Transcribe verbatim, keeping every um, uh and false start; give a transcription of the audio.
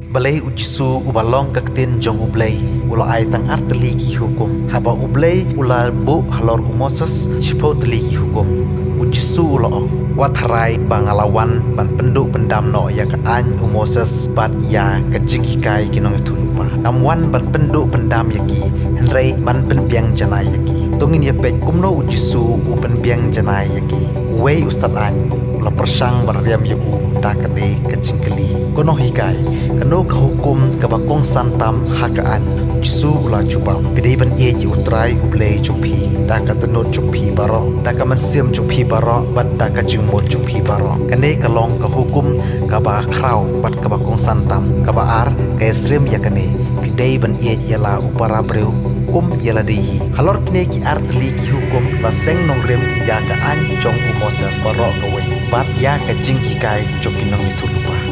Balei U Jisu uba long ka Ktien jong U Blei u la ai tang artylli ki hukum, haba U Blei u la buh halor u Moses shiphew tylli ki hukum? U Jisu u la ong, wat tharai ba nga la wan ban pynduh pyndam noh ïa ka aiñ u Moses bad ïa ka jinghikai ki nongïathuhlypa. Ngam wan ban pynduh pyndam ïa ki, hynrei ban pynbiang janai ïa ki. To ngin ïa peit kumno U Jisu u pynbiang janai ïa ki. Uwei u stad aiñ u la pyrshang ban riam ïa u da kane ka jingkylli, ko nonghikai, kano ka hukum kaba kongsan tam ha ka aiñ? U Jisu u la jubab, phi dei ban ïeit ïa U Trai U Blei jong phi da ka dohnud jong phi baroh, da ka mynsiem jong phi baroh, bad da ka jingmut jong phi baroh. Kane ka long ka hukum kaba khraw bad kaba kongsan tam. Kaba ar ka ïasyriem ïa kane, phi dei ban ïeit ïa la u para briew kum ïa lade hi. Halor kine ki artylli ki hukum la seng nongrim ïa ka aiñ jong u Moses baroh kawei bad ïa ka jinghikai jong ki nongïathuhlypa.